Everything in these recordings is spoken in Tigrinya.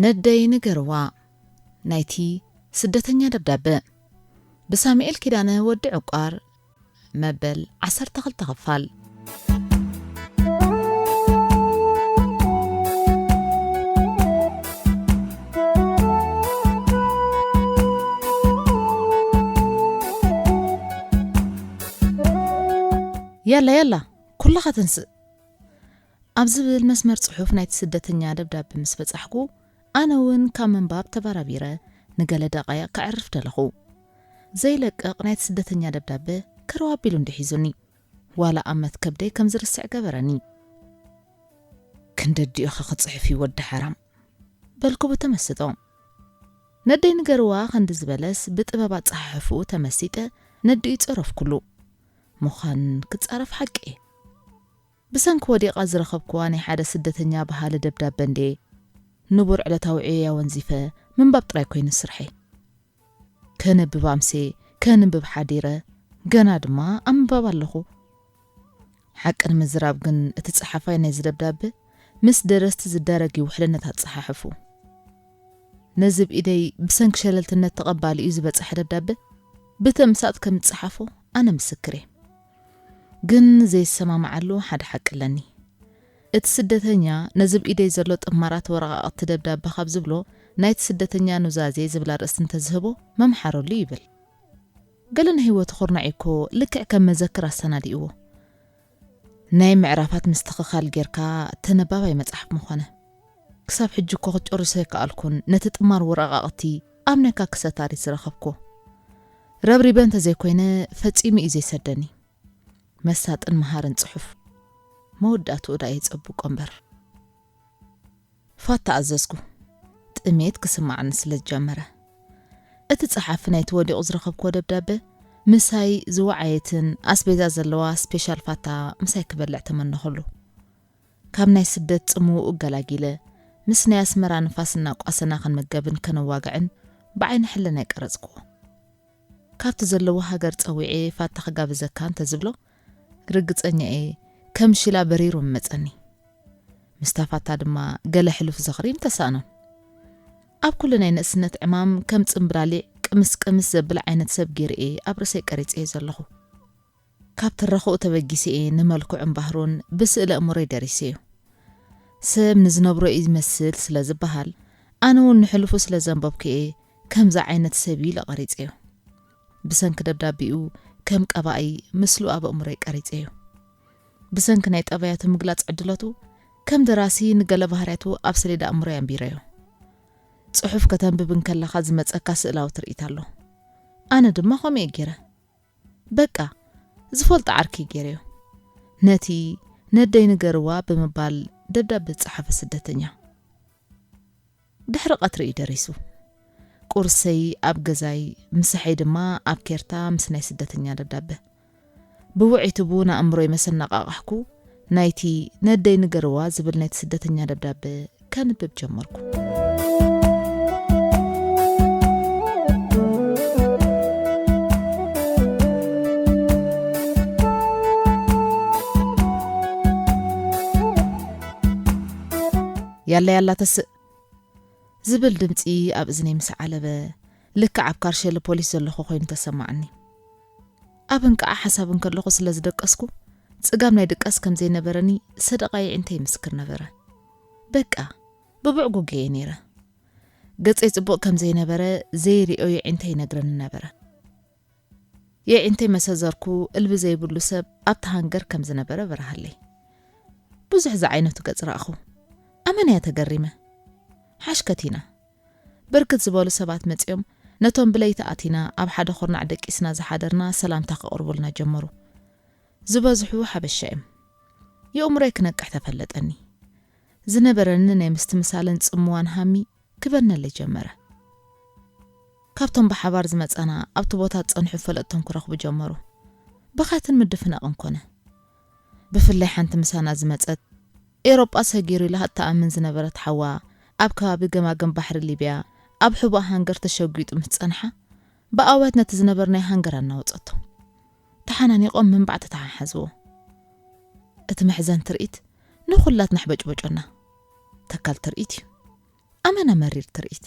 ነደይ ንገርዋ፣ ናይቲ ስደተኛ ደብዳበ፣ ብሳሙኤል ኪዳነ ወዲ ዕቋር፣ መበል ዓሰርተ ክልተ ክፋል። ያላ፣ ያላ፣ ኩላኻ ተንስእ። ኣብ ዝብል መስመር ጽሑፍ ናይቲ ስደተኛ ደብዳበ ምስ በጻሕኩ፣ ኣነ እውን ካብ ምንባብ ተበራቢረ ንገለ ደቓይቕ ከዕርፍ ደለኹ። ዘይለቅቕ ናይቲ ስደተኛ ደብዳበ ከረው ኣቢሉ እንዶ ሒዙኒ። ዋላ ኣብ መትከብደይ ከም ዝርስዕ ገበረኒ። "ክንደዲኡኸ ክጽሕፍ እዩ ወዲ ሓራም?" በልኩ ብተመስጦ። ነደይ ንገርዋ ክንዲ ዝበለስ ብጥበብ ኣጸሓሕፍኡ ተመሲጠ ነዲኡ ጸረፍኩሉ። ምዃን ክጻረፍ ሓቂ እየ። ብሰንኪ ወዲቓ ዝረኸብክዋ ናይ ሓደ ስደተኛ በሃሊ ደብዳበ እንድየ ንቡር ዕለታዊ ዕዮያ ወንዚፈ ምንባብ ጥራይ ኮይኑ ስርሐይ። ከንብብ ኣምስየ፣ ከንብብ ሓዲረ፣ ገና ድማ ኣብ ምንባብ ኣለኹ። ሓቂ ንምዝራብ ግን እቲ ጸሓፋይ ናይዚ ደብዳበ ምስ ደረስቲ ዝዳረግ እዩ ውሕልነት ኣጸሓሕፉ። ነዚ ብኢደይ ብሰንኪ ሸለልትነት ተቐባሊኡ ዝበጽሐ ደብዳበ ብተምሳጥ ከም ዝጸሓፎ ኣነ ምስክር እየ። ግን ዘይሰማምዓሉ ሓደ ሓቂ ኣለኒ። እቲ ስደተኛ ነዚ ብኢደይ ዘሎ ጥማራት ወረቓቕቲ ደብዳበ ካብ ዝብሎ ናይቲ ስደተኛ ኑዛዜ ዝብል ኣርእስቲ እንተዝህቦ መምሓረሉ ይብል። ገለ ናይ ህይወቱ ኩርናዕ እኮ ልክዕ ከም መዘክር ኣሰናዲእዎ። ናይ ምዕራፋት ምስትኽኻል ጌርካ ተነባባይ መጽሓፍ ምኾነ። ክሳብ ሕጂ እኮ ክጨርሶ ኣይከኣልኩን፣ ነቲ ጥማር ወረቓቕቲ ኣብ ናይ ካክሰ ታሪት ዝረኸብኩዎ። ረብሪበ እንተዘይኮይነ ፈጺሙ እዩ ዘይሰደኒ። መሳጥን መሃርን ጽሑፍ። መወዳእትኡ ደኣ የጸብቆ እምበር። ፋታ ኣዘዝኩ። ጥሜት ክስምዓኒ ስለ ዝጀመረ። እቲ ጸሓፊ ናይቲ ወዲቑ ዝረኸብክዎ ደብዳበ ምሳይ ዝወዓየትን ኣስቤዛ ዘለዋ ስፔሻል ፋታ ምሳይ ክበልዕ ተመነኹሉ። ካብ ናይ ስደት ጽምውኡ ገላጊለ፣ ምስ ናይ ኣስመራ ንፋስ እናቋሰና ክንምገብን ከነዋግዕን ብዓይኒ ሕልና ኣይቀረጽክዎ። ካብቲ ዘለዎ ሃገር ጸዊዐ ፋታ ክጋብዘካ እንተዝብሎ፣ ርግጸኛ እየ ከም ሽላ በሪሩ ምመጸኒ። ምስታ ፋታ ድማ ገለ ሕሉፍ ዝኽሪ ምተሳእኖን። ኣብ ኩሉ ናይ ንእስነት ዕማም ከም ጽምብላሊዕ ቅምስ ቅምስ ዘብል ዓይነት ሰብ ገይረ እየ ኣብ ርእሰይ ቀሪጸዮ ዘለኹ። ካብ ትረኽኡ ተበጊሰ እየ ንመልክዑን ባህሩን ብስእሊ ኣእምሮይ ደሪሰዮ። ሰብ ንዝነብሮ እዩ ዝመስል ስለ ዝበሃል፣ ኣነ እውን ንሕሉፉ ስለ ዘንበብኩ እየ ከምዚ ዓይነት ሰብ ኢለ ቀሪጸዮ። ብሰንኪ ደብዳቤኡ ከም ቀባኢ ምስሉ ኣብ ኣእምሮይ ቀሪጸዮ። ብሰንኪ ናይ ጠባያቱ ምግላጽ ዕድለቱ ከም ደራሲ ንገለ ባህርያቱ ኣብ ሰሌዳ ኣእምሮይ ኣንቢረዮ። ጽሑፍ ከተንብብ እንከለኻ ዝመጸካ ስእላዊ ትርኢት ኣሎ። ኣነ ድማ ከምኡ እየ ገይረ። በቃ፣ ዝፈልጦ ዓርኪ ገይረዮ። ነቲ ነደይ ንገርዋ ብምባል ደብዳበ ዝጸሓፈ ስደተኛ። ድሕሪ ቀትሪ እዩ ደሪሱ። ቁርሰይ ኣብ ገዛይ፣ ምሳሐይ ድማ ኣብ ኬርታ ምስ ናይ ስደተኛ ደብዳበ። ብውዕይቱ ብውን ኣእምሮይ መሰናቓቕሕኩ ናይቲ ነደይ ንገርዋ ዝብል ናይቲ ስደተኛ ደብዳበ ከንብብ ጀመርኩ። ያላ ያላ ተስእ ዝብል ድምጺ ኣብ እዝነይ ምስ ዓለበ፣ ልክዕ ኣብ ካርሸሊ ፖሊስ ዘለኹ ኮይኑ ተሰማዓኒ። ኣብ እንቃዓ ሓሳብ እንከለኹ ስለ ዝደቀስኩ፣ ጽጋም ናይ ድቃስ ከም ዘይነበረኒ ሰደቓ የዒንተይ ይምስክር ነበረ። በቃ፣ ብብዕጉግ እየ ነይረ። ገጸይ ጽቡቕ ከም ዘይነበረ ዘይርእዮ የዒንተይ ይነግረኒ ነበረ። የዒንተይ መሰዘርኩ እልቢ ዘይብሉ ሰብ ኣብቲ ሃንገር ከም ዝነበረ በርሃለይ። ብዙሕ ዝዓይነቱ ገጽ ረኣኹ። ኣመና እየ ተገሪመ። ሓሽከት ኢና። ብርክት ዝበሉ ሰባት መጺኦም ነቶም ብለይቲ ኣቲና ኣብ ሓደ ኩርናዕ ደቂስና ዝሓደርና ሰላምታ ከቕርቡልና ጀመሩ። ዝበዝሑ ሓበሻ እዮም። የእምሮይ ክነቅሕ ተፈለጠኒ። ዝነበረኒ ናይ ምስትምሳልን ጽምዋን ሃሚ ክበነለይ ጀመረ። ካብቶም ብሓባር ዝመጻና ኣብቲ ቦታ ዝጸንሑ ፈለጥቶም ክረኽቡ ጀመሩ። ብኻትን ምድፍናቕን ኮነ። ብፍላይ ሓንቲ ምሳና ዝመጸት ኤውሮጳ ሰጊሩ ኢላ እትኣምን ዝነበረት ሓዋ ኣብ ከባቢ ገማግም ባሕሪ ሊብያ ኣብ ሕቡእ ሃንገር ተሸጒጡ ምስ ጸንሓ ብኣውያት ነቲ ዝነበርናዮ ሃንገር ኣናወጸቶ። ተሓናኒቖም ምንባዕ ተተሓሓዝዎ። እቲ መሕዘን ትርኢት ንኹላትና ኣሕበጭበጮና። ተካል ትርኢት እዩ። ኣመና መሪር ትርኢት።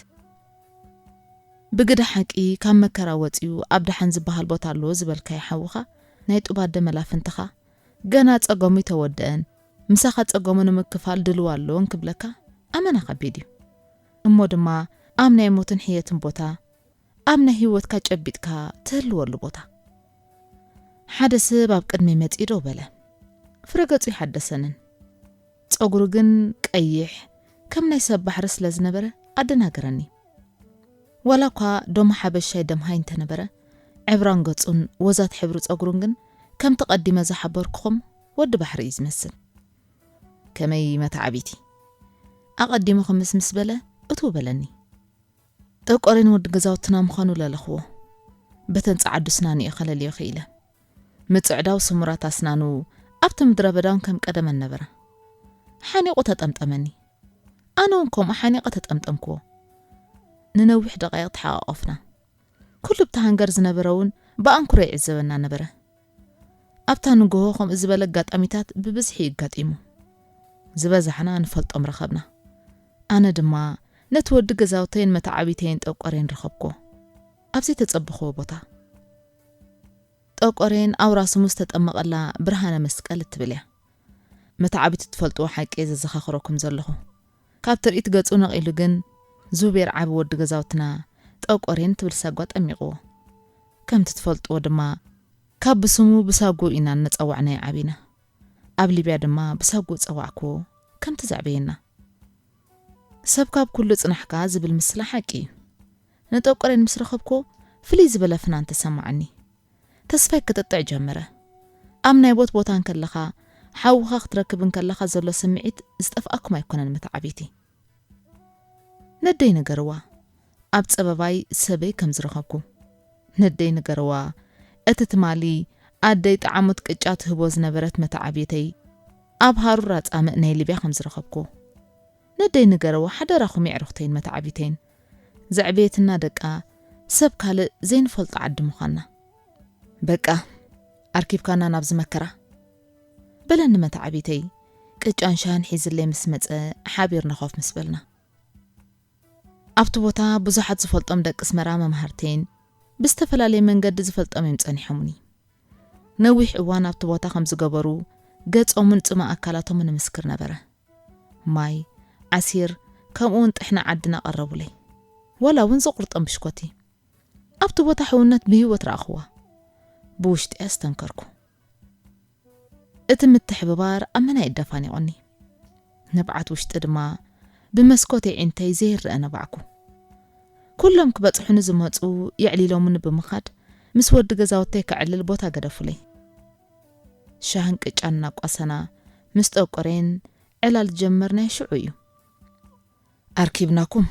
ብግዳ ሓቂ ካብ መከራ ወጺኡ ኣብ ደሓን ዝበሃል ቦታ ኣሎ ዝበልካዮ ሓውኻ፣ ናይ ጡብ ኣደ መላፍንትኻ፣ ገና ጸገሙ ይተወደአን፣ ምሳኻ ጸገሙ ንምክፋል ድልው ኣሎ እንክብለካ ኣመና ከቢድ እዩ። እሞ ድማ ኣብ ናይ ሞትን ሕየትን ቦታ፣ ኣብ ናይ ህይወትካ ጨቢጥካ ትህልወሉ ቦታ። ሓደ ሰብ ኣብ ቅድሚ መጺኡ ደው በለ። ፍረገጹ ይሓደሰንን። ጸጉሩ ግን ቀይሕ ከም ናይ ሰብ ባሕሪ ስለ ዝነበረ ኣደናገረኒ። ዋላ እኳ ዶም ሓበሻይ ደምሃይ እንተነበረ፣ ዕብራን ገጹን ወዛት ሕብሪ ጸጉሩን ግን ከምቲ ቀዲመ ዝሓበርኩኹም ወዲ ባሕሪ እዩ ዝመስል። ከመይ መተዓቢቲ? ኣቐዲሙ ክምስ ምስ በለ እትው በለኒ። ጠቆሬን ወዲ ገዛውትና ምዃኑ ለለኽዎ። በተን ጸዓዱ ስናኑ እየ ከለልዮ ክኢለ። ምጽዕዳው ስሙራት ኣስናኑ ኣብቲ ምድረ በዳውን ከም ቀደመን ነበረ። ሓኒቑ ተጠምጠመኒ። ኣነ እውን ከምኡ ሓኒቐ ተጠምጠምክዎ። ንነዊሕ ደቓይቕ ተሓቋቖፍና። ኩሉ ብቲ ሃንገር ዝነበረ እውን ብኣንክሮ ይዕዘበና ነበረ። ኣብታ ንግሆ ከምኡ ዝበለ ኣጋጣሚታት ብብዝሒ እዩ ኣጋጢሙ። ዝበዛሕና ንፈልጦም ረኸብና። ኣነ ድማ ነቲ ወዲ ገዛውተይን መተዓቢተይን ጠቆሬን ረኸብክዎ። ኣብ ዘይተጸበኽዎ ቦታ። ጠቆሬን ኣውራ ስሙ ዝተጠመቐላ ብርሃነ መስቀል እትብል እያ። መተዓቢቲ ትፈልጥዎ ሓቂ እየ ዘዘኻኽረኩም ዘለኹ። ካብ ትርኢት ገጹ ነቒሉ ግን ዙቤር ዓቢ ወዲ ገዛውትና ጠቆሬን ትብል ሳጓ ጠሚቕዎ። ከምቲ ትፈልጥዎ ድማ ካብ ብስሙ ብሳጉ ኢና እናጸዋዕናዮ ዓቢና። ኣብ ሊብያ ድማ ብሳጉ ጸዋዕክዎ ከምቲ ዘዕበየና። ሰብ ካብ ኩሉ ጽናሕካ ዝብል ምስላ ሓቂ እዩ። ንጠቆሬን ምስ ረኸብክዎ ፍልይ ዝበለ ፍናን ተሰማዓኒ። ተስፋይ ክጥጥዕ ጀመረ። ኣብ ናይ ቦት ቦታ እንከለኻ፣ ሓውኻ ክትረክብ እንከለኻ ዘሎ ስምዒት ዝጠፍኣኩም ኣይኮነን መተዓቢቲ። ነደይ ንገርዋ፣ ኣብ ጸበባይ ሰበይ ከም ዝረኸብኩ። ነደይ ንገርዋ፣ እቲ ትማሊ ኣደይ ጠዓሞት ቅጫ ትህቦ ዝነበረት መተዓቢተይ፣ ኣብ ሃሩር ኣጻምእ ናይ ሊብያ ከም ዝረኸብኩ። ነደይ ንገርዋ፣ ሓደራኹም የዕሩኽተይን መተዓቢተይን። ዘዕበየትና ደቃ ሰብ ካልእ ዘይንፈልጦ ዓዲ ምዃንና። በቃ፣ ኣርኪብካና ናብዚ መከራ። በለኒ መተዓቢተይ፣ ቅጫን ሻህን ሒዝለይ ምስ መጸ ሓቢርና ኮፍ ምስ በልና። ኣብቲ ቦታ ብዙሓት ዝፈልጦም ደቂ ኣስመራ መምሃርተይን ብዝተፈላለየ መንገዲ ዝፈልጦም እዮም ጸኒሖምኒ። ነዊሕ እዋን ኣብቲ ቦታ ከም ዝገበሩ ገጾምን ጽማ ኣካላቶምን ንምስክር ነበረ። ማይ፣ ዓሲር፣ ከምኡ እውን ጥሕኒ ዓድና ቀረቡለይ። ዋላ እውን ዝቑርጦም ብሽኮቲ። ኣብቲ ቦታ ሕውነት ብህይወት ረኣኽዋ። ብውሽጢ ኣስተንከርኩ። እቲ ምትሕብባር ኣብ መናይ ደፋኒቑኒ። ንብዓት ውሽጢ ድማ ብመስኮት ኣዒንተይ ዘይረአ ነባዕኩ። ኩሎም ክበጽሑኒ ዝመጹ የዕሊሎምኒ ብምኻድ ምስ ወዲ ገዛውተይ ከዕልል ቦታ ገደፉለይ። ሻህን ቅጫን እናቋሰና ምስ ጠቆሬን ዕላል ዝጀመርናዮ ሽዑ እዩ። ኣርኪብናኩም።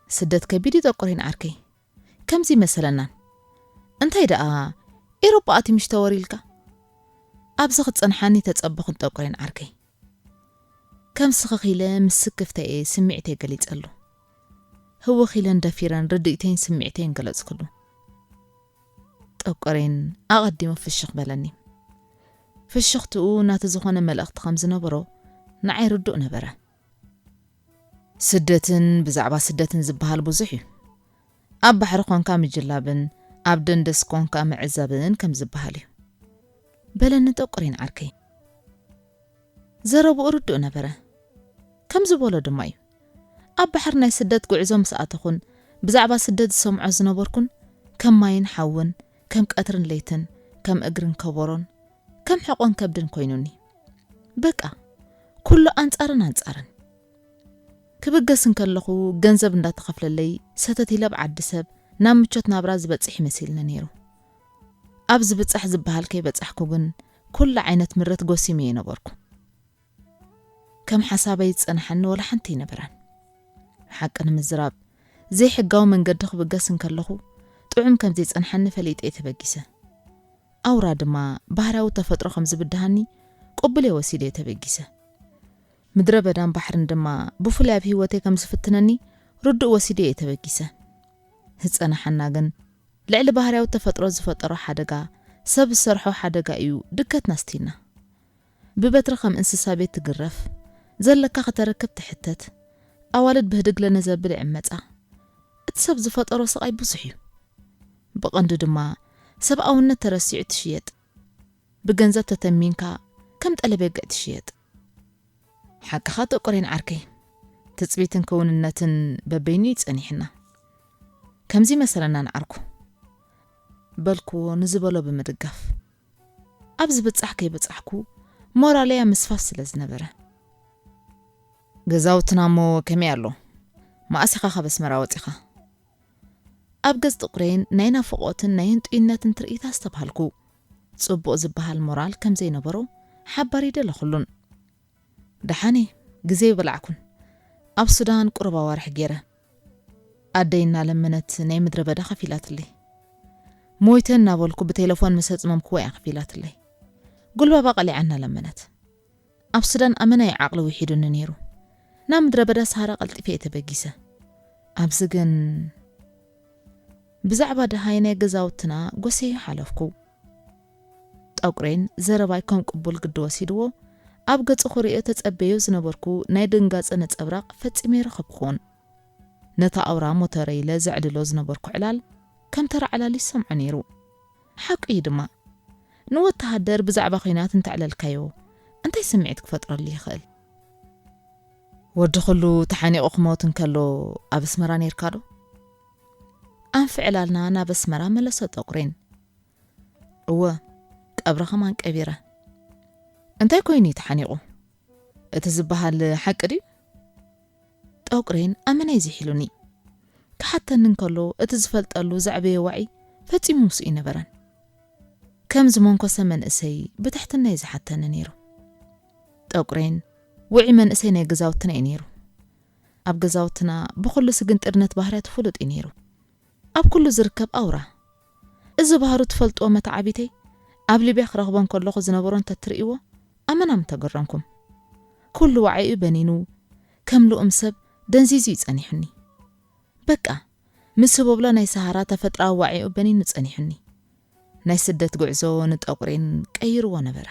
ስደት ከቢድ እዩ ጠቆሬን ዓርከይ። ከምዚ መሰለናን። እንታይ ደኣ ኤሮጳ ኣቲ ምሽ ተወሪልካ? ኣብዚ ክትጸንሓኒ ተጸበኹን ጠቆሬን ዓርከይ። ከም ስኽኽ ኢለ ምስ ስክፍተኤ ስምዒተይ ገሊጸሉ። ህውኽ ኢለን ደፊረን ርድኢተይን ስምዒተይን ገለጽክሉ። ጠቆሬን ኣቐዲሙ ፍሽኽ በለኒ። ፍሽኽትኡ ናቲ ዝኾነ መልእኽቲ ከም ዝነበሮ ንዓይ ርዱእ ነበረ። ስደትን ብዛዕባ ስደትን ዝበሃል ብዙሕ እዩ። ኣብ ባሕሪ ኾንካ ምጅላብን ኣብ ደንደስ ኮንካ ምዕዛብን ከም ዝበሃል እዩ። በለኒ ጠቆሬን ዓርከይ። ዘረብኡ ርዱእ ነበረ። ከም ዝበሎ ድማ እዩ። ኣብ ባሕሪ ናይ ስደት ጉዕዞ ምስ ኣተኹን ብዛዕባ ስደት ዝሰምዖ ዝነበርኩን ከም ማይን ሓውን፣ ከም ቀትርን ለይትን፣ ከም እግርን ከበሮን፣ ከም ሕቖን ከብድን ኮይኑኒ። በቃ፣ ኩሉ ኣንጻርን ኣንጻርን። ክብገስ እንከለኹ ገንዘብ እንዳተኸፍለለይ ሰተት ኢለ ኣብ ዓዲ ሰብ ናብ ምቾት ናብራ ዝበጽሕ ይመሲልኒ ነይሩ። ኣብ ዝብጻሕ ዝበሃል ከይበጻሕኩ ግን ኩሉ ዓይነት ምረት ጎሲመ እየ ነበርኩ። ከም ሓሳበይ ዝጸንሓኒ ወላ ሓንቲ ኣይነበረን። ሓቂ ንምዝራብ፣ ዘይሕጋዊ መንገዲ ክብገስ እንከለኹ ጥዑም ከም ዘይጸንሓኒ ፈሊጠ እየ ተበጊሰ። ኣውራ ድማ ባህርያዊ ተፈጥሮ ከም ዝብድሃኒ ቅቡል እየ ወሲደ እየ ተበጊሰ። ምድረ በዳን ባሕርን ድማ ብፍሉይ ኣብ ህይወተይ ከም ዝፍትነኒ ርዱእ ወሲደ እየ ተበጊሰ። ዝጸንሓና ግን ልዕሊ ባህርያዊ ተፈጥሮ ዝፈጠሮ ሓደጋ፣ ሰብ ዝሰርሖ ሓደጋ እዩ ድከትና ኣስቲና። ብበትሪ ከም እንስሳ ቤት ትግረፍ፣ ዘለካ ከተረክብ ትሕተት፣ ኣዋልድ ብህድግ ለነዘብል ይዕመጻ። እቲ ሰብ ዝፈጠሮ ስቓይ ብዙሕ እዩ። ብቐንዱ ድማ ሰብኣውነት ተረሲዑ ትሽየጥ። ብገንዘብ ተተሚንካ ከም ጠለቤግዕ ትሽየጥ። ሓቅኻ ጠቆሬን ዓርከይ፣ ትጽቢትን ክውንነትን በበይኑ እዩ ጸኒሕና። ከምዚ መሰለና ንዓርኩ፣ በልክዎ ንዝበሎ ብምድጋፍ። ኣብ ዝብጻሕ ከይበጻሕኩ ሞራለያ ምስፋስ ስለ ዝነበረ። ገዛውትና እሞ ከመይ ኣሎ? መኣስ ኢኻ ካብ ኣስመራ ወጺኻ? ኣብ ገጽ ጥቁሬን ናይ ናፍቖትን ናይ ህንጡይነትን ትርኢት ኣስተብሃልኩ። ጽቡቕ ዝበሃል ሞራል ከም ዘይነበሮ ሓባሪ ደለኹሉን። ደሓን እየ፣ ግዜ ይበላዕኩን። ኣብ ሱዳን ቁሩብ ኣዋርሕ ገይረ። ኣደይ እናለመነት ናይ ምድረ በዳ ከፊላትለይ። ሞይተ እናበልኩ ብቴሌፎን ምስ ኣጽመምክዎ እያ ከፊላትለይ። ጉልባባ ቀሊዓ እናለመነት። ኣብ ሱዳን ኣመናይ ዓቕሊ ውሒዱኒ ነይሩ። ናብ ምድረ በዳ ሰሃራ ቀልጢፈ እየ ተበጊሰ። ኣብዚ ግን ብዛዕባ ደሃይ ናይ ገዛውትና ጎሰዩ ሓለፍኩ። ጠቁሬን ዘረባይ ከም ቅቡል ግዲ ወሲድዎ፣ ኣብ ገጹ ክርእዮ ተጸበዮ ዝነበርኩ ናይ ድንጋጸ ነጸብራቕ ፈጺመ ኣይረኸብኩዎን። ነታ ኣውራ ሞተረ ኢለ ዘዕልሎ ዝነበርኩ ዕላል ከም ተራ ዕላል ይሰምዖ ነይሩ። ሓቁ እዩ ድማ። ንወተሃደር ብዛዕባ ኲናት እንተዕለልካዮ፣ እንታይ ስምዒት ክፈጥረሉ ይኽእል? ወዲ ኩሉ ተሓኒቑ ክሞት እንከሎ ኣብ ኣስመራ ነይርካ ዶ? ኣንፊ ዕላልና ናብ ኣስመራ መለሶ ጠቁሬን። እወ፣ ቀብሪ ከማን ቀቢረ። እንታይ ኮይኑ እዩ ተሓኒቑ? እቲ ዝበሃል ሓቂ ድዩ? ጠቁሬን ኣመናይ ዝሒሉኒ። ክሓተኒ እንከሎ እቲ ዝፈልጠሉ ዘዕበዮ ዋዒ ፈጺሙ ምስኡ ኣይነበረን። ከም ዝመንኮሰ መንእሰይ ብትሕትና እዩ ዝሓተኒ ነይሩ። ጠቁሬን ውዒ መንእሰይ ናይ ገዛውትና እዩ ነይሩ። ኣብ ገዛውትና ብኹሉ ስግንጥርነት ባህርያቱ ፍሉጥ እዩ ነይሩ። ኣብ ኩሉ ዝርከብ ኣውራ። እዚ ባህሩ ትፈልጥዎ መተዓቢተይ ኣብ ሊብያ ክረኽቦ እንከለኹ ዝነበሮ እንተትርእይዎ ኣመና ምተገረምኩም። ኩሉ ዋዒኡ በኒኑ ከም ልኡም ሰብ ደንዚዙ እዩ ጸኒሑኒ። በቃ ምስ ህቦብላ ናይ ሰሃራ ተፈጥራዊ ዋዒኡ በኒኑ ጸኒሑኒ። ናይ ስደት ጉዕዞ ንጠቁሬን ቀይርዎ ነበረ።